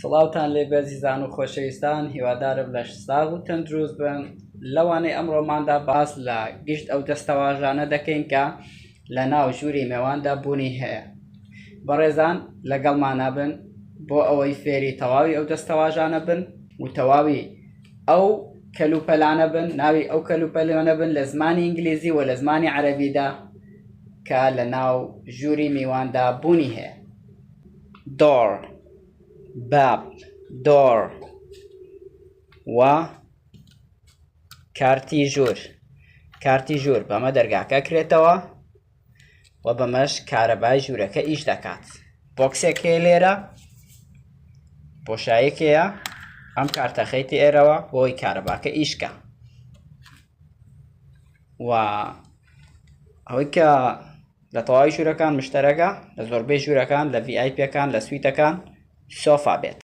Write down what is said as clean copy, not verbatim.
سڵاوتان لێ بێ ئەزیزان و خۆشەویستان هیوادارم لەش ساغ و تەندروست بن لەوانەی ئەمڕۆماندا باس لە گشت ئەو دەستەواژانە دەکەین کە لە ناو ژووری مێواندا بوونی هەیە بەڕێزان لەگەڵمانە بن بۆ ئەوەی فێری تەواوی ئەو دەستەواژانە بن و تەواوی ئەو کەلوپەلانە بن ناوی ئەو کەلوپەلانە بن لە زمانی ئینگلیزی و لە زمانی عەرەبیدا کە لە ناو ژووری میواندا بوونی هەیە. Door باب Door و کارتی ژوور کارتی ژوور بەمە دەرگاکە کرێتەوە و بەمەش کارەبای ژوورەکە ئیش دەکات بۆکسێک هەیە لێرە بۆشایەک هەیە ئەم کارتە خەیتە ئێرەوە بۆی کارەباکە ئیشکە و ئەوەی کە لە تەواوی ژوورەکان مشتەرەکە لە زۆربەی ژوورەکان لە VIP ەکان لە suite ەکان سۆفا بێت.